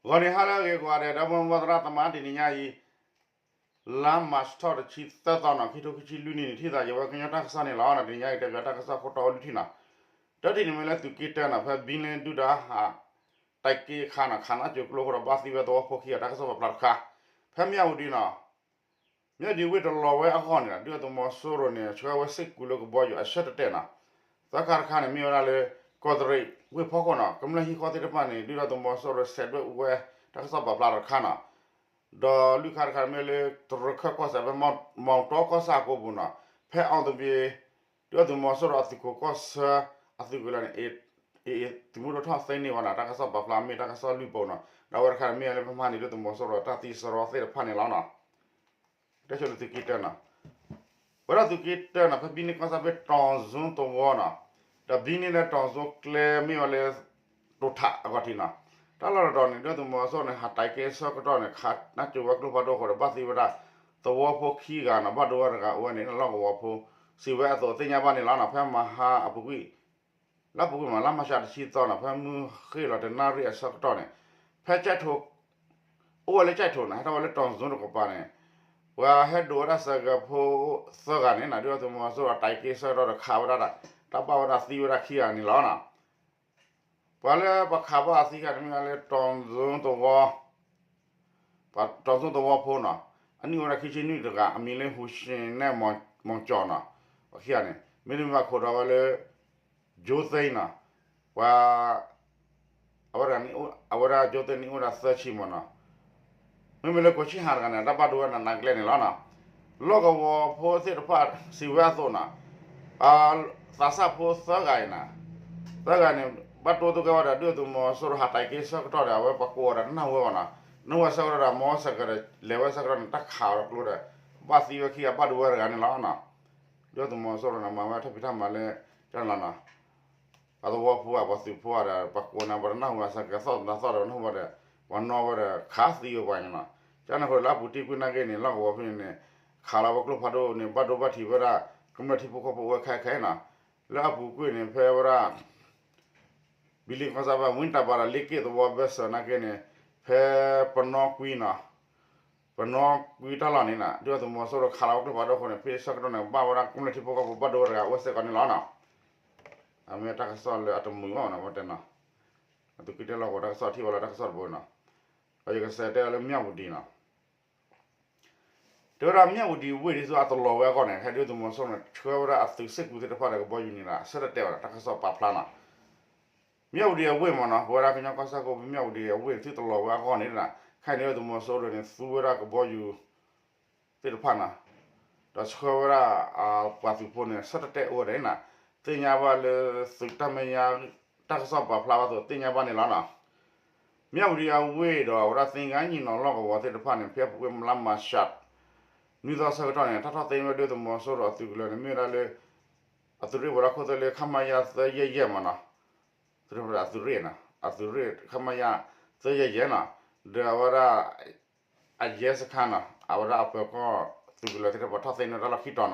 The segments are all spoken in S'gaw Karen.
ဂီၤနံၤဟါလၢအဂ့ၤကိးဂၤဒဲး ဒီပုၢ်ဝဲၢ်သရၣ်သမါ တနံၤညါအံၤ လါမၢ်ၡးထီၣ်တဆံသၢသီနီၤ ခံထိခံဆံလွံၢ်နံၣ်န့ၣ် ထံၣ်သးယဝဲကညီတၢ်ကစီၣ်န့ၣ်လီၤ. တနံၤညါအံၤ တဲပၠးတၢ်ကစီၣ်ခိၣ်တီအိၣ်လွံၢ်ထံၣ်နီၤ. တထံၣ်န့ၣ်မ့ၢ်လၢသုးက့တၢနီၤ ဖဲဘံလ့ဒုၣ်ဒါဟး တၢ်က့အခါနီၤ ခးနါစိၤကျိအဃိဒီး ဘၣ်သံဝဲသဝီဖိခံဂၤ တၢ်ကစီၣ်ပာ်ဖျါတခါ. ဖဲမၠးဝတံၤနီၤ မၠးဝတံၤဝ့ၢ်တလီၤဝဲအဂီၢ်န့ၣ် ဒုၣ်ဒါသုးမီၤစိရိၤန့ၣ် ဆှၢဝဲစ့ၢ်ကီးလၢကဘီယူၤအဆၢတတဲာ်နီၤ. သၢခါတခါန့ၣ် မ့ၢ်ဝဲဒၣ်လၢ ကီးတရံးဝ့ၢ်ဖီခိၣ်နီၤ ကမျၢၢ်ဟံၣ်ဃီသ့ၣ်တဖၣ်န့ၣ် ဒုၣ်ဒါသုးမီၤစိရိၤဆဲးဒွဲၣ်အူဝဲ တၢ်ကစီၣ်ပာ်ဖျါတခါနီၤ. ဒီးလွံၢ်ခါတခါန့ၣ်မ့ၢ်လၢ တရၢခၢၣ်ကီၢ်စဲၣ်ဖဲ မီၣ်တီကီၢ်ဆၣ်အကိပူၤနီၤ ဖဲအီၤသဘ့ၣ် ဒုၣ်ဒါသုးမီၤစိရိၤအသုးခိၣ်ကီၢ်ဆၢ အသုးကလၢၤန့ၣ် အ့ၣ် သုးမုၢ်ဒိၣ်ထီၣ်သ့န့ၢ်ဝဲနီၤ တၢ်ကစီၣ်ပာ်ဖျါမ့ၢ်တၢ်ကစီၣ်လွံၢ်ပိနီၤ. ဒီးအဝဲတခါန့ၣ်မ့ၢ်လၢဖဲမဟါန့ၣ် ဒုၣ်ဒါသုးမီၤစိရိၤတၢ်သံစရီသ့ၣ်တဖၣ်န့ၣ်လီၤနီၤ. တဲဆိလၢသုးက့တၢနီၤ ဝဲဒၣ်သုးက့တၢနီၤ ဖဲဘံန့ၢ်ကီၢ်ဆၣ်ဖဲတီၤစိသဝီနီၤ ဒီးဘံန့ၢ်လၢတီၤစိကျဲမ့ၢ်ဝဲလၢ တိၤထးအဂီၢ်ထံးနီၤ. တၢ်လီၢ်တတီၤန့ၣ် ဒုၣ်ဒါသုးမီၤစိရိၤန့ၣ် ဟးတၢ်က့အဆၢကတီၢ်န့ၣ် ခးနါစိၤဝဲကျိဖးဒိၣ်အဃိဒီး ဘၣ်သံဝဲဒၣ် သဝီဖိခံဂၤနီၤ ဘၣ်ဒိဝဲတဂၤအိၣ်ဝဲန့ၣ် လီၢ်ကဝီၤဖိ စံးဝဲအသိးသ့ၣ်ညါဘၣ်န့ၣ်လီၤနီၤ. ဖဲမဟါအပူၤကွံာ် လၢအပူၤကွံာ်မး လါမၢ်ၡးတဆံသီနီၤ ဖဲမုၢ်ဃ့ၢ်လီၤတနၣ်ရံၣ်အဆၢကတီၢ်န့ၣ် ဖဲကၠဲးထိး အိၣ်ဝဲလၢကၠဲးထိးနီၤ ဟဲထီၣ်ဝဲလၢတီၤစိတကပၤန့ၣ် ပှၤဟဲဒိးဝဲဒၣ်စဲးကဲးဖိသၢဂၤန့ၣ်နီၤ ဒုၣ်ဒါသုးမီၤစိရိၤအတၢ်က့အဆၢကတီၢ်ဒီးခးဝဲဒၣ် တၢ်ဘၣ်ဝဲဒၣ်သံဝဲဒၣ်ခံဂၤန့ၣ်လီၤနီၤ. ပှၤလၢပှၤခးဘၣ်အသံခါန့ၣ် မ့ၢ်ဝဲလၢတီၤစိသဝီ တီၤစိသဝီဖိနီၤ အနံၣ်အိၣ်ဝဲဒၣ်ခံဆံနွံတဂၤ အမံၤလၢဟူၡ့ၣ်နဲၣ်မီၤကၠီၤနီၤ. ပှၤခံဂၤန့ၣ် မ့တမ့ၢ်ဘၣ်ခိးဒီးဝဲလၢ ကၠိသ့နီၤ ပှၤ အဝဲဒၣ် အဝဲဒၣ်ကၠိသ့န့ၣ်အိၣ်ဝဲဒၣ်သၢဆံမ့ၢ်နီၤ. မ့မ့ၢ်လၢကိးဆံဟးတဂၤန့ၣ် တၢ်ဘၣ်ဒိဝဲဒၣ်နးနးကျဲန့ၣ်လီၤနီၤ. လီၢ်ကဝီၤဖိသ့ၣ်တဖၣ်စံးဝဲအသိးနီၤ သးစၢ်ဖိသၢဂၤအံၤနီၤ သၢဂၤန့ၣ် ဘၣ်တိၢ်သ့ၣ်ကဲဝဲဒီး ဒုၣ်ဒါသုးမီၤစိရိၤဟးတၢ်က့အဆၢကတီၢ်ဒီး အဝဲပှၤကိးအီၤဒီးတနၢ်ဟူဝဲဘၣ်နီၤ. နၢ်ဟူဝဲဆၢကတီၢ်ဒီး မ်စဲးကဲးဒီး လဲၤဝဲဆၢကတီၢ်န့ၣ် တၢ်ခးအီၤဒီးကျိဒီး ဘၣ်သံဝဲခံဂၤ ဘၣ်ဒိဝဲတဂၤန့ၣ်လီၤနီၤ. ဒုၣ်ဒါသုးမီၤစိရိၤန့ၣ် မၤဝဲထီၣ်ဖံးတၢ်မၤလၢ ကၠီလီၤနီၤ ပှၤသဝီဖိဧါ ပှၤသုးဖိဧါဒီး ပှၤကိးန့ၣ် ပှၤတနၢ်ဟူဘၣ် စဲးကဲးသီၣ်တနၢ်သီၣ်ဒီး နၢ်ဟူဘၣ်ဒီး ပှၤနီၣ်ဝဲဒီး ခးသံဝဲပှၤန့ၣ်နီၤ. ကန့ၣ်အဃိဒီး လၢအပူၤတ့ၢ်ကွံာ်နာ်က့န့ၣ် လီၢ်ကဝီၤဖဲန့ၣ်န့ၣ် ခးလီၤဝဲကျိဖးဒိၣ်န့ၣ် ဘၣ်ဒိဘၣ်ထံးဝဲဒၣ် ကမျၢၢ်ထံဖိကီၢ်ဖိအိၣ်ဝဲခဲခဲနီၤ. လၢအပူၤကွံာ်န့ၣ် ဖဲဝဲဒၣ် ဘံလ့ကီၢ်ဆၣ်ဘၣ် ဝံတၢ်ဘါဒီးလ့က့ၣ်သဝီဘၢၣ်စၢၤနာ်က့န့ၣ် ဖဲပနီကွံနီၤ ပနီကွံတၢ်လီၢ်န့ၣ်နီၤ ဒုၣ်ဒါသုးမီၤစိရိၤခးလီၤဝဲကျိဖးဒိၣ်အဃိန့ၣ် ဖဲဆၢကတီၢ်န့ၣ် ဘၣ်ဝဲဒၣ်ကမျၢၢ်ထံဖိကီၢ်ဖိဘၣ်ဒိဝဲတဂၤအိၣ်စ့ၢ်ကီးန့ၣ်လီၤနီၤ. အမ့ၢ်တၢ်ကစီၣ်လၢအတမုာ်ဘၣ်နီၤ ပတဲနီၤ အသုးက့တၢလီၢ်ကဝီၤတၢ်ကစီၣ်ထံၣ်ဝဲလၢတၢ်ကစီၣ်တဘိနီၤ. ဒီးယကစးတဲလၢမၠးဝတံၤနီၤ တဲဝဲဒၣ်မၠးဝတံၤဝ့ၢ်ဒ်သိးအတလီၤဝဲအဂီၢ်န့ၣ် ခဲအံၤဒုၣ်ဒါသုးမီၤစိရိၤန့ၣ် ဆှၢဝဲဒၣ်အသုးစ့ၢ်ကီးသ့ၣ်တဖၣ်ဒီးကဘီယူၤန့ၣ်ဒီး အဆၢတတဲာ်ဝဲဒၣ်တၢ်ကစီၣ်ပာ်ဖျါနီၤ. မၠးဝတံၤအဝ့ၢ်မ့ၢ်နီၤ ပဝဲဒၣ်ကညီကီၢ်စဲၣ်ကိးဖဲမၠးဝတံၤအဝ့ၢ်န့ၣ် သုတလီၤဝဲအဂီၢ်န့ၣ်ဒီး ခဲအံၤဒုၣ်ဒါသုးမီၤစိရိၤန့ၣ် သူဝဲဒၣ်ကဘီယူၤ သ့ၣ်တဖၣ်နီၤ ဒီးဆှၢဝဲဒၣ် ပှၤသုးဖိန့ၣ် ဆၢတတဲာ်အိၣ်ဝဲဒၣ်နီၤ. သ့ၣ်ညါဘၣ်လၢသုးတၢ်မဲာ်ညါ တၢ်ကစီၣ်ပာ်ဖျါဘၣ်အသိး သ့ၣ်ညါဘၣ်န့ၣ်လီၤနီၤ. မၠးဝတံၤအဝ့ၢ်ဒီးအဝဲဒၣ်သ့ၣ်ညါညီနီၤ လီၢ်ကဝီၤသ့ၣ်တဖၣ်န့ၣ် ဖဲအပူၤကွံာ်လါမၢ်ၡး နွံသီဆၢကတီၢ်န့ၣ် တၢ်ထီၣ်သ့န့ၢ်ဝဲဒုၣ်ဒါသုးမီၤစိရိၤအသုးကလၢၤန့ၣ် မ့ၢ်ဝဲဒၣ်လၢ အသုးရ့ၣ်ဝဲၤလီၢ်ခိၣ်သ့ၣ်လၢ ခမရ သၢယဲၢ်ယဲၢ်မ့ၢ်နီၤ သုးရ့ၣ် အသုးရ့ၣ် ခမရ သၢယဲၢ်ယဲၢ်နီၤ ဒီးအဝဲဒၣ် အရဲစခန်းနီၤ အဝဲဒၣ်အပၢၤကီၢ်သုးကလၢၤသ့ၣ်တဖၣ်ထီၣ်သ့န့ၢ်တၢ်လီၢ်ခံတီၤနီၤ.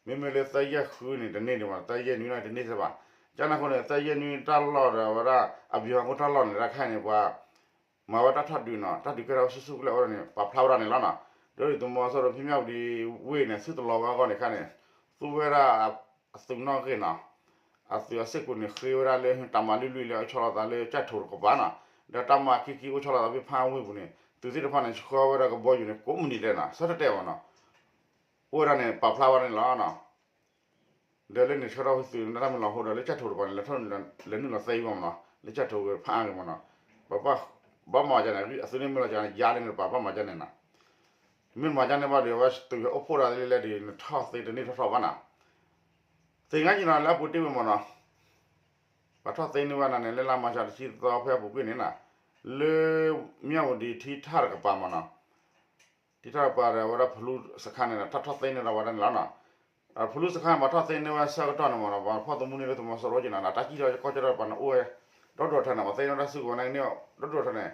မ့မ့ၢ်လၢသၢယဲၢ်ဃုန့ၣ်တန့ၢ်ဒံးဘၣ် သၢယဲၢ်နွံန့ၣ်တန့ၢ်စ့ၢ်ဘၣ်. ကန့ၣ်အဃိန့ၣ် သၢယဲၢ်နွံတၢ်လီၢ်ဒီးအဝဲဒၣ် အဘံၤဟီၣ်ခိၣ်တၢ်လီၢ်န့ၣ် တၢ်ခဲအံၤန့ၣ် ပှၤ မၤဝဲတၢ်ထီၣ်ဒုးနီၤ တၢ်ဒုးကဲထီၣ်ဝဲဆူၣ်ဆူၣ်ကလဲာ်ဝဲဒၣ်န့ၣ် ပာ်ဖျါဝဲဒၣ်န့ၣ်လီၤနီၤ. ဒုၣ်ဒါသုးမီၤစိရိၤဖဲမၠးဝတံၤဝ့ၢ်န့ၣ် သုတလီၤဝဲအဂီၢ်န့ၣ်ခါန့ၣ် သူဝဲဒၣ် အသုးနီၣ်ဂံၢ်နီၤ အသုးအစ့ၢ်ကီးန့ၣ် ဃ့ဝဲဒၣ်လၢတၢ်မၤလွံၢ်လွံၢ်လၢအိၣ်ဆီလီၤသးလၢကၠဲၣ်ထိးတကပၤနီၤ ဒီးတၢ်မၤခံခံအိၣ်ဆီလီၤသးဖဲဖါဝ့ၢ်ပူၤန့ၣ် သုးသ့ၣ်တဖၣ်န့ၣ် ဆှၢဝဲဒၣ်ကဘီယူၤန့ၣ် ကိးမုၢ်နံၤဒဲးနီၤ ဆၢတတဲာ်ဘၣ်နီၤ အိၣ်ဝဲဒၣ်န့ၣ် ပာ်ဖျါဝဲဒၣ်န့ၣ်လီၤနီၤ. ဒီးလၢန့ၣ်ဆှၢထီၣ်ဝဲသုးန့ၣ် တၢ်မ့ၢ်လီၤဟိဒီး လၢကၠဲၣ်ထိးတကပၤန့ၣ် လဲၤနုာ်လီၤသ့ဝဲမ့ၢ်နီၤ လၢကၠဲၣ်ထိးဝဲဖးအါဂ့ၤမ့ၢ်နီၤ ဘၣ်မၤကန့ၣ် အသုးန့ၣ်မ့ၢ်လီၤကန့ၣ် ယါလၢန့ၣ်တပၤ ဘၣ်မၤကန့ၣ်နီၤ မ့ၢ်မၤကန့ၣ်ဘၣ်ဒီး အဝဲသုးအိၣ်ဖှိၣ်ဒၣ်လၢလဲၣ်ဒီး နထီၣ်သ့တန့ၢ်ထီၣ်ထီၣ်ဘၣ်နီၤ သ့ၣ်ညါက့ၤနီၤ လၢအပူၤတ့ၢ်ဝဲမ့ၢ်နီၤ ပှၤထီၣ်သ့န့ၢ်ဝဲဒၣ်န့ၣ် လၢလါမၢ်ၡးတဆံသီဖဲအပူၤကွံာ်န့ၣ်နီၤ လၢမၠးဝတံၤထံထၣ်တကပၤမ့ၢ်နီၤ ထံထၣ်တကပၤဒီး အဝဲဒၣ်ဖလူစခါန့ၣ်ဒီး တၢ်ထီၣ်သ့န့ၢ်ဒီးဝဲဒၣ်န့ၣ်လီၤနီၤ. ဖလူစခါန့ၣ် ပှၤထီၣ်သ့န့ၢ်ဝဲဆၢကတီၢ်န့ၣ်မ့ၢ်နီၤ ပှၤဖီၣ်သမူန့ၣ်လၢသုးမီၤစိရိၤက့ၤနီၤ တၢ်ကံၣ်ထီၣ်ကီၢ်ကၠီၣ်တဲၣ်ပှၤန့ၣ်အိၣ်ဝဲ ဒီဒိၣ်ထၢန့ၣ် ပှၤသ့န့ၢ်တၢ်စုကဝဲၤန့ၣ် ဒီဒိၣ်ထၢန့ၣ်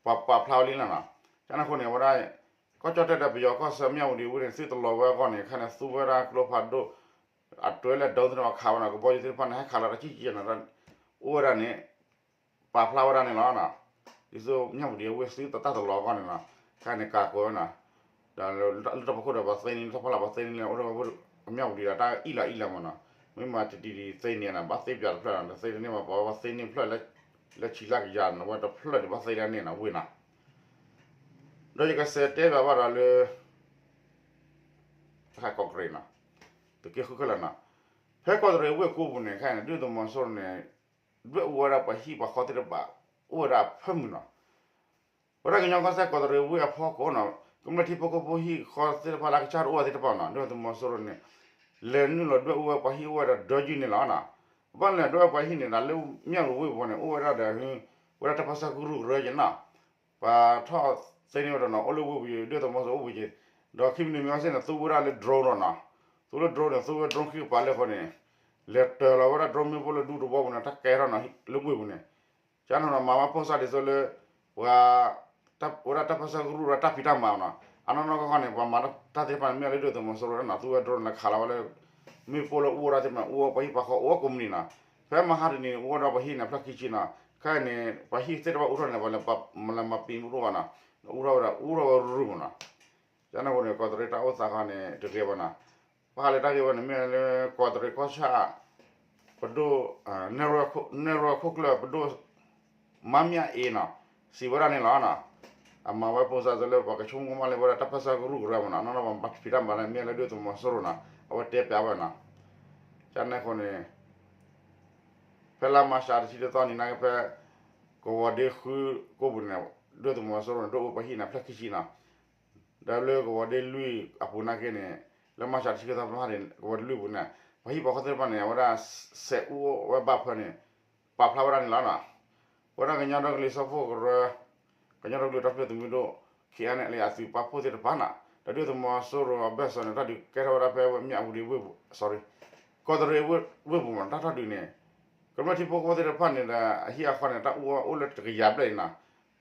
ပှၤပာ်ဖျါဝဲလံလီၤနီၤ. ကန့ၣ်အဃိန့ၣ် အဝဲဒၣ် ကီၢ်ကၠီၣ်တဲၣ်ဒီးပယီၤကီၢ်ဆၢမၠးဝတံၤဝ့ၢ်န့ၣ် သုတလီၤဝဲအဂီၢ်န့ၣ် ခဲန့ၣ် သူဝဲဒၣ်ကျိဖးဒိၣ် အတွဲလဲၣ်ဒိသ့ၣ်တဖၣ်ခးဝဲနီၤ ကဘီယူၤသ့ၣ်တဖၣ်န့ၣ် ဟဲခးလီၤတၢ်ကံၣ်ကံၣ်နီၤ အိၣ်ဝဲဒၣ်န့ၣ် ပာ်ဖျါဝဲဒၣ်န့ၣ်လီၤနီၤ. ဒ်သိးမၠၣ်ဝတံၤအဝ့ၢ်သုတၢ်တလီၤအဂီၢ်န့ၣ်နီၤ, ခဲအံၤန့ၣ် ကးကွဲးဝဲနီၤ, ဒီးလၢတၢ်ဖီခိၣ်ဒီးပှၤသ့န့ၢ် တၢ်ဖီလာ်ပှၤသ့န့ၢ်လၢ အိၣ်ဒီးမၠၣ်ဝတံၤဒီးတၢ်အံၣ်လီၤအံၣ်လီၤမးနီၤ, မ့ၢ်မၤတံၤတံၤသ့န့ၢ်နီၤ ဘၣ်သ့ပၠးတဖျၢၣ်နီၤ, ဒီးသ့တန့ၢ်ဘၣ် ပှၤဝဲသ့န့ၢ်ဖျၢၣ်လၢ လၢဆံးလၢကယၤနီၤ ဝဲတဖျၢၣ်န့ၣ် ဘၣ်သ့ဒၣ်န့ၣ်နီၤ ဝ့ၢ်နီၤ, ဒီးယကစးတဲဘၣ်ဘၣ်ဒီးလၢ တၢ်ခးကီၢ်ကရ့းနီၤ, သုးက့ဃုခဲလၢာ်နီၤ, ဖဲကီၢ်တရံးဝ့ၢ်ကိးပူၤန့ၣ် ခဲအံၤန့ၣ် ဒုၣ်ဒါသုးမီၤစိရိၤန့ၣ် ဒွဲၣ်အူဝဲဒၣ်ပှၤဟံၣ်ပှၤဃီသ့ၣ်တဖၣ် အိၣ်ဝဲဒၣ်အဖၢမုၢ်နီၤ, ဝဲဒၣ်ကညီကီၢ်စဲၣ်ကီၢ်တရံးဝ့ၢ်အဖီခိၣ်နီၤ, ကမျၢၢ်ထံဖိကီၢ်ဖိဟံၣ်ဃီသ့ၣ်တဖၣ်လၢအကစၢ်တအိၣ်ဝဲသ့ၣ်တဖၣ်နီၤ ဒုၣ်ဒါသုးမီၤစိရိၤန့ၣ် လဲၤနုာ်လီၤဒွဲၣ်အူဝဲပှၤဟံၣ်အိၣ်ဝဲဒီးဒၢယုၢ်န့ၣ်လီၤနီၤ, ဘၣ်လဲၤဒွဲၣ်ပှၤဟံၣ်န့ၣ် ဒၣ်လၢမၠၣ်ဝတံၤဝ့ၢ်ပူၤန့ၣ် အိၣ်ဝဲဒၣ်ဒီး ဝဲဒၣ်တၢ်ပၢဆှၢကရူၢ်ကရၢက့ၤနီၤ ပှၤထီၣ်သ့န့ၢ်ဝဲတနီၤ အိၣ်လၢဝ့ၢ်ပူၤ ဒုၣ်ဒါသုးမီၤစိရိၤအိၣ်ပူၤက့ၤ, ဒီးခံမံၤတမံၤအံၤစ့ၢ်န့ၣ် သူဝဲဒၣ်လၢ drone နီၤနီၤ, သူလၢ drone န့ၣ် သူဝဲ drone ခံကပၤလၢအဃိန့ၣ် လဲၤတၢၤလီၤဝဲဒၣ် drone မ့ၣ်ပိၢ်လၢဒူသဝီပူၤန့ၣ် တၢ်ကဲထီၣ်နီၤ လၢဝ့ၢ်ပူၤန့ၣ်, ကန့ၣ်နီၤ မၤဝဲပိၢ်စၢ်ဒ်သိးလၢ ပှၤ ဝဲဒၣ်တၢ်ပၢဆှၢကရူၢ်ဒီးတၢ်ဖံးတၢ်မၤနီၤ, အနီၢ်နီၢ်ကီၢ်ကီၢ်န့ၣ် ပှၤမၤတၢ်သ့ၣ်တဖၣ်န့ၣ် မ့ၢ်လၢဒုၣ်ဒါသုးမီၤစိရိၤနီၤ သူဝဲ drone လဲၤခးလီၤဝဲလၢ မ့ၣ်ပိၢ်လၢအူဝဲဒၣ်သ့ၣ်တဖၣ်န့ၣ် အူဝဲပှၤဟံၣ်ပှၤဃီအိၣ်ဝဲကိးမုၢ်နံၤနီၤ, ဖဲမဟါတနံၤန့ၣ် အူဝဲဒီးပှၤဟံၣ်န့ၣ် ဖျၢၣ်ခံဆံနီၤ, ခဲအံၤန့ၣ် ပှၤဟံၣ်သ့ၣ်တဖၣ်အူထီၣ်န့ၣ် ပှၤလဲၤမၤပံာ်မူတအိၣ်ဘၣ်နီၤ, အူထီၣ်ဝဲဒၣ်အူထီၣ်ဝဲရုၢ်မးနီၤ, ကန့ၣ်အဃိန့ၣ် ကီၢ်တရံးတၢ်အိၣ်သးခီန့ၣ် တဂ့ၤဘၣ်နီၤ, ဘၣ်ဃးလၢတၢ်ဂ့ၢ်ဝဲန့ၣ် မ့ၢ်လၢကီၢ်တရံးကီၢ်ဆၣ် ပဒိၣ် နဲၣ်ရွဲၣ်ခိၣ်ကျၢၢ်ပဒိၣ် မါမၠၣ်အ့နီၤ စံးဝဲဒၣ်န့ၣ်လီၤနီၤ, အမၤဝဲပိၢ်စၢ်ဒ်သိးလၢပှၤကဆိကမိၣ်မးလၢဝဲဒၣ်တၢ်ပၢဆှၢကရူၢ်ကရၢမးနီၤ, နီၢ်နီၢ်ပှၤမၤဖံးတၢ်မၤန့ၣ် မ့ၢ်လၢဒုၣ်ဒါသုးမီၤစိရိၤနီၤ အဝဲတဲပျးဝဲနီၤ, ကန့ၣ်အဃိန့ၣ် ဖဲလါမးရှးတဆံတသီနံၤနာ်က့ဖဲ ကဝီၤဒ့ဃုကိးပူၤန့ၣ် ဒုၣ်ဒါသုးမီၤစိရိၤန့ၣ် ဒွဲၣ်အူပှၤဟံၣ်န့ၣ် ဖျၢၣ်ခံဆံနီၤ, ဒီးလၢကဝီၤဒ့လွံၢ်အပူၤနာ်က့န့ၣ် လၢမးရှးတဆံတသီဖဲန့ၣ် ကဝီၤဒ့လွံၢ်အပူၤန့ၣ် ပှၤဟံၣ်ပှၤဃီသ့ၣ်တဖၣ်န့ၣ် အဝဲဒၣ် စဲးအူဝဲဘၣ်ဖၢန့ၣ် ပာ်ဖျါဝဲဒၣ်န့ၣ်လီၤနီၤ, ဝဲဒၣ်ကညီဒီကလုာ်စၢဖှိၣ်ကရၢ ကညီဒီကလုာ်တၢ်ထူၣ်ဖျဲးသုးမုၢ်ဒိၣ် ခ့ၣ်အဲၣ်အဲၣ်လ်အ့ အသုးပာ်ဖှိၣ်သ့ၣ်တဖၣ်နီၤ, ဒီးဒုၣ်ဒါသုးမီၤစိရိၤအဘၢၣ်စၢၤန့ၣ် တၢ်ဒုးကဲထီၣ်ဝဲဒၣ်ဖဲဝ့ၢ်မၠၣ်ဝတံၤဝ့ၢ်ပူၤ sorry ကီၢ်တရံးဝ့ၢ်ပူၤမး တၢ်ထီၣ်ဒုးန့ၣ် ကမျၢၢ်ထံဖိကီၢ်ဖိသ့ၣ်တဖၣ်န့ၣ်ဒီး အဟံၣ်အဃီန့ၣ် တၢ်အိၣ်အိၣ်လၢတကယၤဘျဲၣ်အံၤနီၤ,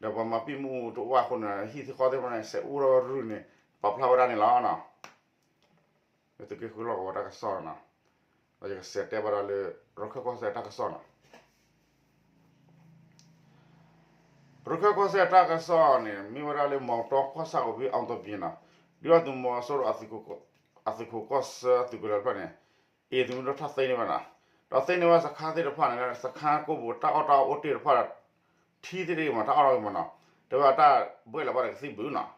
ဒီးပှၤမၤပံာ်မူတအိၣ်အဃိန့ၣ် ဟံၣ်သ့ၣ်ဃီသ့ၣ်တဖၣ်န့ၣ် စဲးအူထီၣ်ဝဲရုၢ်န့ၣ် ပာ်ဖျါဝဲဒၣ်န့ၣ်လီၤနီၤ, သုးက့ဃုလီၢ်ကဝီၤတၢ်ကစီၣ်နီၤ, ဒီးယကစးတဲဘၣ်ဒီးလၢ ရခၢၣ်ကီၢ်စဲၣ်တၢ်ကစီၣ်နီၤ ရခၢၣ်ကီၢ်စဲၣ်တၢ်ကစီၣ်န့ၣ် မ့ၢ်ဝဲဒၣ်လၢ မီတီကီၢ်ဆၣ်ကဝ့ၢ် အောင်သိပ်ဘင် နီၤ, ဒုၣ်ဒါသုးမီၤစိရိၤ အသုးခိၣ်ကီၢ်ဆၢသုးကလၢၤတဖၣ်န့ၣ် အ့ၣ်သုးမုၢ်ဒိၣ်ထီၣ်သ့န့ၢ်ဝဲနီၤ, ဒီးသ့န့ၢ်ဝဲစခါသ့ၣ်တဖၣ်န့ၣ် စခါကိးပူၤတၢ်အီၣ်တၢ်အီအိၣ်တ့ၢ်တဖၣ်ဒီး ထံသ့ၣ်တဖၣ်မး တၢ်အီၣ်တၢ်အီမးနီၤ, တဲဝဲတၢ်ဘှဲၣ်လီၤဘၣ်ဒီးကသံၣ်ဘုၣ်နီၤ,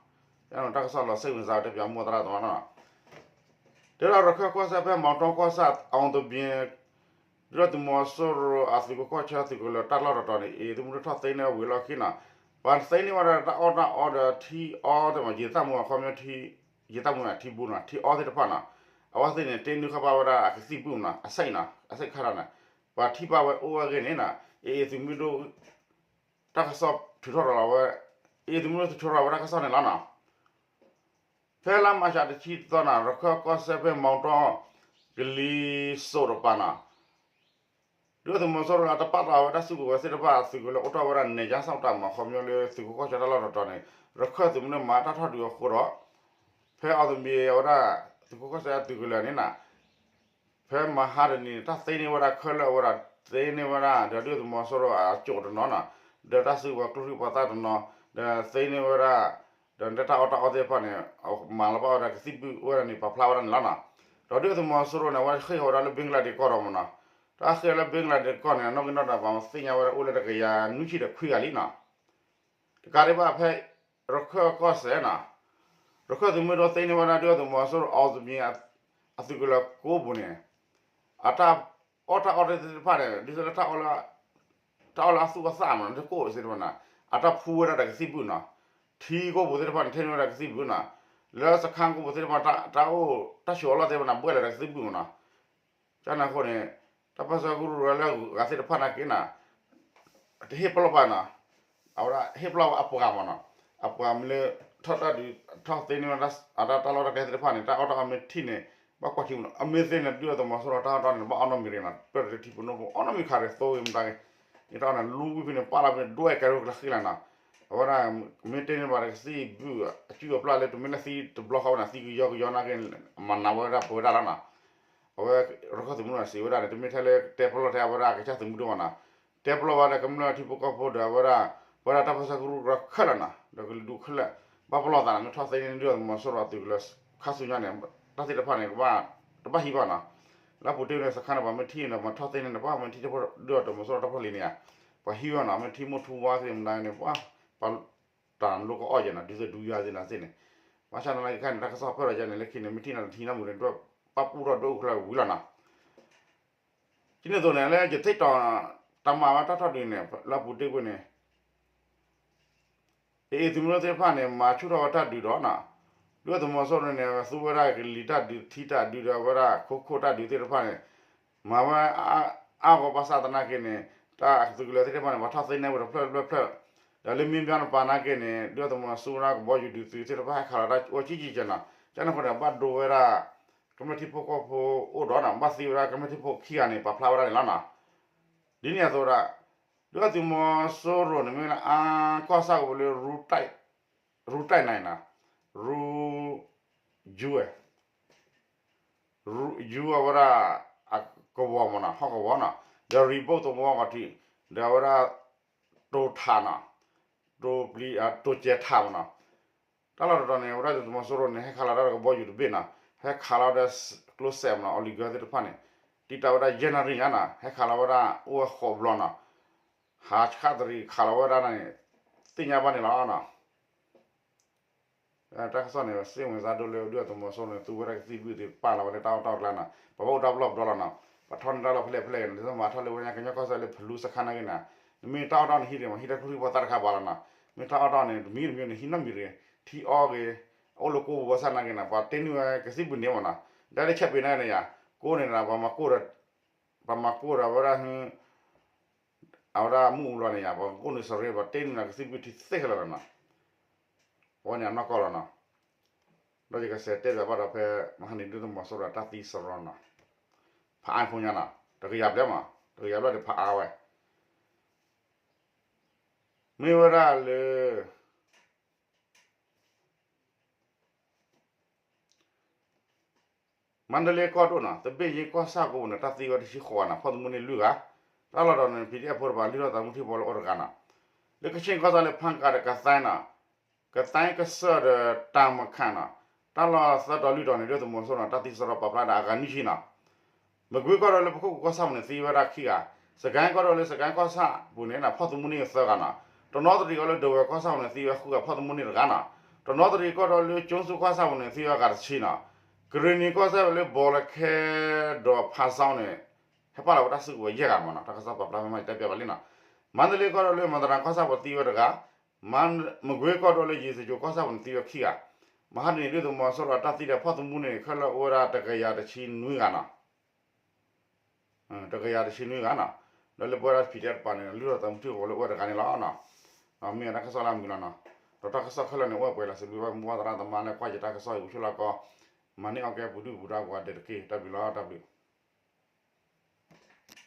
တၢ်ကစီၣ်လီၤစ့ၣ်ဝံၤစါ တဲပၠးမိၢ်သရၣ်သီနီၤ တဲဝဲဒၣ်ရခၢၣ်ကီၢ်စဲၣ်ဖဲ မီတီကီၢ်ဆၣ် အောင်သိပ်ဘင် ဒုၣ်ဒါသုးမီၤစိရိၤအသုးခိၣ်ကီၢ်ဆၢသုးကလၢၤတၢ်လီၢ်တတီၤန့ၣ် အ့ၣ်သုးမုၢ်ဒိၣ်ထီၣ်သ့န့ၢ်ဝဲဝံၤလီၢ်ခံနီၤ, ပှၤသ့န့ၢ်ဝဲဒၣ်တၢ်အီၣ်တၢ်အီဒီးထံအီသ့ၣ်မး ယံာ်သၣ်မူအခီပညီ ယံာ်သၣ်မူန့ၣ် ထံဘိနီၤ ထံအီသ့ၣ်တဖၣ်နီၤ, အဝဲသ့ၣ်န့ၣ် တ့နုာ်ဃာ်ဘၣ်ဝဲဒၣ်အကသံၣ်ဘုၣ်နီၤ အစဲးနီၤ အစဲးခါတၢ်န့ၣ်, ပှၤထံၣ်ဘၣ်ဝဲအိၣ်ဝဲအဂ့ၢ်န့ၣ်နီၤ အ့ၣ်သုးမုၢ်ဒိၣ် တၢ်ကစီၣ်ထုးထီၣ်ရၤလီၤဝဲ, အ့ၣ်သုးမုၢ်ဒိၣ်ထုးထီၣ်ရၤဝဲတၢ်ကစီၣ်န့ၣ်လီၤနီၤ ဖဲလါမးရှးတဆံတသီန့ၣ် ရခၢၣ်ကီၢ်စဲၣ်ဖဲ မီတီ ကလံၤစိးတပၤနီၤ, ဒုၣ်ဒါသုးမီၤစိရိၤန့ၣ် တပာ်လီၤဝဲတၢ်စုကဝဲၤသ့ၣ်တဖၣ် သုးကလၢၤအိၣ်ထီၣ်ဝဲဒၣ် နဲၣ်ကၠါစီၣ်တၢ်မး ခီပညီလၢသုးခိၣ်ကီၢ်ဆၢတၢ်လီၢ်တတီၤန့ၣ် ရခၢၣ်သုးမုၢ်ဒိၣ်မၤတၢ်ထီၣ်ဒုးအဃိဒီး ဖဲအီၤသဘံၣ်အဝဲဒၣ် သုးခိၣ်ကီၢ်ဆၢသုးကလၢၤန့ၣ်နီၤ ဖဲမဟါတနံၤန့ၣ် တၢ်သ့န့ၢ်ဝဲဒၣ်ခဲလၢာ်အဝဲဒၣ် သ့န့ၢ်ဝဲဒၣ် ဒီးဒုၣ်ဒါသုးမီၤစိရိၤအကၠိၣ်တနီၤနီၤ, ဒီးတၢ်စုကဝဲၤကျိချံမျိာ်သၣ်တနီၤ, ဒီးသ့န့ၢ်ဝဲဒၣ် ဒီးတၢ်အီၣ်တၢ်အီသ့ၣ်တဖၣ်န့ၣ် မၤလီၤဘၣ်ဝဲဒၣ်ကသံၣ်ဘုၣ်ဝဲဒၣ်န့ၣ် ပာ်ဖျါဝဲဒၣ်န့ၣ်လီၤနီၤ. ဒီးဒုၣ်ဒါသုးမီၤစိရိၤန့ၣ် အဝဲဃ့ၢ်ဃီၤဝဲဒၣ်လၢ ဘ့ကလါဒ့းကီၢ်ဒီးမးနီၤ, တၢ်ဃ့ၢ်လၢ ဘ့ကလါဒ့းကီၢ်န့ၣ် အနီၣ်ဂံၢ်နီၣ်ဒွးပှၤသ့ၣ်ညါဝဲဒၣ်အိၣ်လၢတကယၤနွံဆံဒီးခွံဂၤလံနီၤ. တကးဒံးဘၣ်ဖဲ ရခၢၣ်ကီၢ်စဲၣ်နီၤ, ရခၢၣ်သုးမုၢ်ဒိၣ်သ့န့ၢ်ဝဲဒၣ်ဒုၣ်ဒါသုးမီၤစိရိၤ အောင်သိပ်ဘင် အသုးကလၢၤကိးပူၤန့ၣ် အတၢ်အီၣ်တၢ်အီသ့ၣ်တဖၣ်န့ၣ် ဒ်သိးလၢ တၢ်အီၣ်လၢအသူၣ်အသးမးနီၤ တကိၣ်သ့ၣ်တဖၣ်န့ၣ် အတၢ်ဖှူဝဲဒၣ်ဒီးကသံၣ်ဘုၣ်နီၤ, ထံကိးပူၤသ့ၣ်တဖၣ်န့ၣ် ထ့န့ၢ်ဝဲဒၣ်ကသံၣ်ဘုၣ်နီၤ, လၢစခါကိးပူၤသ့ၣ်တဖၣ် တၢ်အိၣ်တၢ်ဆိးအလီၢ်သ့ၣ်တဖၣ်န့ၣ် ဘှဲၣ်လီၤဒီးကသံၣ်ဘုၣ်မးနီၤ. ကန့ၣ်အဃိန့ၣ် တၢ်ပၢဆှၢကရူၢ်ကရၢလၢအဂၤသ့ၣ်တဖၣ်နာ်က့နီၤ တဟ့ၣ်ပလီၢ်ဘၣ်နီၤ, အဝဲဒၣ်ဟ့ၣ်ပလီၢ်ဝဲအပှၤမးနီၤ, အပှၤမ့ၢ်လၢ ထီၣ်တၢ်ဒုး ထီၣ်သ့န့ၢ်ဝဲဒၣ် အတၢ်လီၢ်တၢ်ကျဲသ့ၣ်တဖၣ်န့ၣ် တၢ်အီၣ်တၢ်အီမ့ၢ်ထံၣ်န့ၣ် ဘၣ်ကွၢ်ထံမးနီၤ, အမ့ၢ်သ့န့ၣ် ဒုၣ်ဒါသုးမီၤစိရိၤတၢ်အီၣ်တၢ်အီန့ၣ် ဘၣ်အီၣ်နီတမံၤတဂ့ၤနီၤ, ပၢၢ်တထံဖိနိဖိ အီၣ်နီတမံၤခါတဂ့ၤ သိဂ့ၤမတၤဂ့ၤ, န့ၣ်တၢ်အီၣ်န့ၣ် လူဝံၤဖဲန့ၣ် ပာ်လီၤဖဲန့ၣ် ဒွဲၣ်ကဲထီၣ်ကျါဃံလၤနီၤ, အဝဲဒၣ် မ့ၢ်တ့န့ၢ်ဘၣ်ဒီးကသံၣ်ဘုၣ် အစုၣ်အပျၢ်လၢတမ့ၢ်လၢသံတဘျီဃီဝဲန့ၣ် သံကယီကယီနာ်က့ မၤနးဝဲဒၣ်ပဝဲဒၣ်လီၤနီၤ. အဝဲ ရခၢၣ်သုးမုၢ်ဒိၣ်စံးဝဲဒၣ်န့ၣ် တမ့ၢ်ထဲလၢတဲပလီၢ်ထဲအဝဲဒၣ်ကစၢ်သုးမုၢ်ဒိၣ်မးနီၤ, တဲပလီၢ်ဝဲဒၣ်ကမျၢၢ်ထံဖိကီၢ်ဖိဒီးအဝဲဒၣ် ပဝဲဒၣ်တၢ်ပၢဆှၢကရူၢ်ကရၢခဲလၢာ်နီၤ ဒီးကလုာ်ဒူၣ်ခဲလၢာ် ဘၣ်ပလီၢ်သးနီၤ မ့ၢ်ထီၣ်သ့န့ၢ်ဒုၣ်ဒါသုးမီၤစိရိၤအသုးကလၢၤခါဆူညါန့ၣ် တၢ်သ့ၣ်တဖၣ်န့ၣ် တဘၣ်ဟံးဘၣ်နီၤ, လၢပူၤတ့ၢ်န့ၣ် စခါန့ၣ် ပှၤမ့ၢ်ထံၣ်န့ၣ် မ့ၢ်ထီၣ်သ့န့ၢ်န့ၣ် ပှၤမ့ၢ်ထံၣ်ဒုၣ်ဒါသုးမီၤစိရိၤတၢ်ဖီၣ်လံၤန့ၣ်ဧါ, ပှၤဟံးဝဲနီၤ မ့ၢ်ထံၣ်မိၢ်ထူဝါသ့ၣ်မနုၤန့ၣ် ပှၤ ပှၤတၢ်လိၣ်ကအီၣ်ယဲနီၤ ဒုးသဒူယွၤသ့ၣ်နီၤသ့ၣ်န့ၣ်, ဘၣ်ဆၣ်သနာ်က့ခဲန့ၣ် တၢ်ကစီၣ်ဖျါထီၣ်ယဲန့ၣ် လၢခံန့ၣ် မ့ၢ်ထံၣ်နီၤတထံၣ်နီတမံၤန့ၣ် ဒုးပာ်ပူထီၣ်ဒွဲၣ်အူဖျၢၣ်ဝံၤလီၤနီၤ ဒ်န့ၣ်အသိးန့ၣ် လၢယထံၣ်တီၤ တၢ်မၤဝဲတၢ်ထီၣ်ဒုးန့ၣ် လၢပူၤတ့ၢ်ကွံာ်န့ၣ် အ့ၣ်အ့ၣ်သုးမုၢ်ဒိၣ်သ့ၣ်တဖၣ်န့ၣ် မၤဆူၣ်ထီၣ်ဝဲတၢ်ဒုးဒီးနီၤ, ဒုၣ်ဒါသုးမီၤစိရိၤန့ၣ် သူဝဲဒၣ်ကလံၤတၢ်ဒုး ထံတၢ်ဒုးဒီးဝဲဒၣ် ခိခိၣ်တၢ်ဒုးသ့ၣ်တဖၣ်န့ၣ် မၤဝဲ အါဂီၢ်ဘၣ်ဆၣ်သနာ်က့န့ၣ် တၢ်သုးကလၢၤသ့ၣ်တဖၣ်န့ၣ် ပှၤထီၣ်သ့န့ၢ်ဝဲတဖျၢၣ်တဖျၢၣ်တဖျၢၣ်, ဒီးလၢမ့ၢ်ဘၣ်နပၤနာ်က့န့ၣ် ဒုၣ်ဒါသုးမီၤစိရိၤကဘီယူၤဒုးသုးသ့ၣ်တဖၣ် ဟဲခးလီၤတၢ်အိၣ်ကံကံကဲနီၤ, ကန့ၣ်ဃိဒီး ဘၣ်ဒိဝဲဒၣ် ကမျၢၢ်ထံဖိကီၢ်ဖိအိၣ်ဒီးနီၤ ဘၣ်သံဝဲဒၣ်ကမျၢၢ်ထံဖိခံဂၤန့ၣ် ပာ်ဖျါဝဲဒၣ်န့ၣ်လီၤနီၤ, ဒ်န့ၣ်အသိးဒီး ဒုၣ်ဒါသုးမီၤစိရိၤန့ၣ်မ့ၢ်လၢအါကီၢ်ဆၣ်ကပူၤလၢ ရူ ရူ တၢ်နၤနီၤ, ရူ ယူဝဲ ယူဝဲဒၣ် အကဝီၤမ့ၢ်နီၤ ဟီၣ်ကဝီၤနီၤ, ဒီး ရံဘိၣ် သဝီကီၢ်ထံး, ဒီးအဝဲဒၣ် တိၤထးနီၤ, တိၤပျံၤ တိၤစဲးထးမ့ၢ်နီၤ, တၢ်လီၢ်တတီၤန့ၣ် အဝဲဒၣ်သုးမီၤစိရိၤန့ၣ် ဟဲခးလီၤဒီးကဘီယူၤတဘ့ၣ်နီၤ, ဟဲခးလီၤဒီးကျိစဲးမ့ၢ်နီၤ အီလံၤကၢသ့ၣ်တဖၣ်န့ၣ် တံာ်တာ်ဝဲဒၣ်ယဲၢ်နၣ်ရံၣ်ညါနီၤ ဟဲခးလီၤဝဲဒၣ်အိၣ်ဝဲဃိးဘျီနီၤ, ဟးဆှၣ်တရံးခးလီၤဝဲဒၣ်န့ၣ် သ့ၣ်ညါဘၣ်န့ၣ်လီၤနီၤ တၢ်ကစီၣ်န့ၣ် စ့ၣ်ဝင်စါဒိၣ်လၢဒုၣ်ဒါသုးမီၤစိရိၤန့ၣ် သူဝဲဒၣ်ကသံၣ်ဘုၣ်သ့ၣ်ပာ်လီၤဝဲလၢတၢ်အီၣ်တၢ်အီကျါနီၤ, ပှၤဘၣ်အိၣ်တၢ်ပလီၢ်ပဒီလီၤနီၤ, ပှၤထီၣ်န့ၢ်တၢ်လီၢ်ဖဲလဲၣ်ဖဲလဲၣ်ဂ့ၤနီၤ ဒ်သိးမၤထီၣ်လၢဝဲညါကညီကီၢ်စဲၣ်လၢဖလူစခါနာ်က့နီၤ, နမ့ၢ်တၢ်အီၣ်တၢ်အီန့ၣ်ဟံးဒံးမး ဟံးတၢ်ကျိချံမျိာ်သၣ်တခါဘၣ်လီၤနီၤ, မ့ၢ်တၢ်အီၣ်တၢ်အီန့ၣ် တမံၤတမံၤန့ၣ် ဟံးနီတမံၤတဂ့ၤ, ထံအီၣ်ဂ့ၤ, အိၣ်လၢကိၢ်ပူၤဘၣ်ဆၣ်နာ်က့နီၤ ပှၤတ့နုာ်ဝဲကသံၣ်ဘုၣ်န့ၣ်မ့ၢ်နီၤ, ဒ်လၢဆဲးပ့ၤနာ်က့န့ၣ်ယါ, ကိၢ်န့ၣ်ဒီး ပှၤမၤကိၢ်ဒီး ပှၤမၤကိၢ်ဒီးဝဲဒၣ် အဝဲဒၣ်မုၢ်အူလီၤန့ၣ်ယါ ပှၤကိၢ်နုာ်စရ့ ပှၤတ့နုာ်နီၤကသံၣ်ဘုၣ်ထံသ့ခဲလၢာ်လီၤနီၤ, အဝဲန့ၣ်အနီၢ်ကီၢ်လီၤနီၤ, ဒီးယကစးတဲဘၣ်ဘၣ်ဒီးဖဲ မဟါန့ၣ်ဒုၣ်ဒါသုးမီၤစိရိၤတၢ်သံစရီနီၤ, ဖးအါဖိညါနီၤ တကယၤဘျဲၣ်မး တကယၤဘျဲၣ်ဒီးဖးအါဝဲ မ့ၢ်ဝဲဒၣ်လၢ မါဒလ့ကီၢ်ဒိၣ်နီၤ သဘ့ၣ်ယ့ကီၢ်ဆၣ်ကိးပူၤန့ၣ် တၢ်သံဝဲတဆံဃိးဂၤနီၤ ဖီၣ်သမူန့ၢ်လွံၢ်ဂၤ, တၢ်လီၢ်တတီၤန့ၣ် ပီၣ်ဒံၣ်အဲၣ်ဖိတပၤ လုၢ်ထီၣ်သးသမူထံဖိလၢအိၣ်တဂၤနီၤ, လၢကဆ့ၣ်ကီၢ်ဆၣ်လၢဖၣ်ကၤဒီးကသဲနီၤ, ကသဲကစၢၢ်ဒီးတၢ်မခၣ်နီၤ, တၢ်လီၢ်သၢတီၤလွံၢ်တီၤန့ၣ် ဒုၣ်ဒါသုးမီၤစိရိၤနီၤ တၢ်သံစရီပာ်ဖျါဒၣ်အဂၤနွံဆံနီၤ မကွ့ကီၢ်ဒိၣ်လၢပခိၣ်ကီၢ်ဆၣ်ပူၤန့ၣ် သံဝဲဒၣ်ခံဂၤ, စကဲကီၢ်ဒိၣ်လၢစကဲကီၢ်ဆၣ်ပူၤန့ၣ် ဖီၣ်သမူန့ၢ်သၢဂၤနီၤ, တနီသရံၣ်ကီၢ်လၢဒဝဲၢ်ကီၢ်ဆၣ်ပူၤန့ၣ် သံဝဲဃုဂၤ ဖီၣ်သမူန့ၢ်တဂၤနီၤ, တနီသရံၣ်ကီၢ်ဒိၣ်လၢကၠိဆူကီၢ်ဆၣ်ပူၤန့ၣ် သံဝဲဂၤတဆံနီၤ, ကရ့ၣ်နံၤကီၢ်ဆၣ်လၢဘီလၢခဲဒီးဖးစီန့ၣ် ဟဲပာ်လီၤဝဲတၢ်စုကဝဲၤယဲၢ်ဂၤမ့ၢ်နီၤ တၢ်ကစီၣ်ပာ်ဖျါဖဲမ့ၢ်တဲပျးဘၣ်လံနီၤ, မါဒလ့ကီၢ်ဒိၣ်လၢမၤတရၤကီၢ်ဆၣ်ပူၤသံဝဲတဂၤ, မကွ့ကီၢ်ဒိၣ်လၢယ့ၣ်စကြိုကီၢ်ဆၣ်ပူၤန့ၣ် သံဝဲခံဂၤ, မဟါတနံၤဒုၣ်ဒါသုးမီၤစိရိၤအတၢ်သံဒီးဖီၣ်သမူန့ၣ် ခဲလၢာ်အိၣ်ဝဲဒၣ်တကယၤတဆံနွံဂၤနီၤ တကယၤတဆံနွံဂၤနီၤ, ဒီးလၢပဝဲဒၣ် ပီၣ်ဒံၣ်အဲၣ်တပၤန့ၣ် လုၢ်ထီၣ်သးသမူထံဖိလၢအိၣ်ဝဲတဂၤန့ၣ်လီၤနီၤ, မ့ၢ်တၢ်ကစီၣ်လၢအမုာ်လီၤနီၤ, ဒီးတၢ်ကစီၣ်ခဲလၢာ်န့ၣ် အိၣ်ဝဲပှဲၤလီၤ စံးဘျုးဘၣ်မိၢ်ပၢ်သရၣ်သမါလၢကွၢ်ယတၢ်ကစီၣ်အံၤ အိၣ်ဆူၣ်လီၤကီး, မၤန့ၢ်အီၣ်ကဲပူၤဒုၣ်ပူၤဒါကိးဂၤဒဲးတက့ၢ် တၢ်ဘျုးလီၤ တၢ်ဘျုး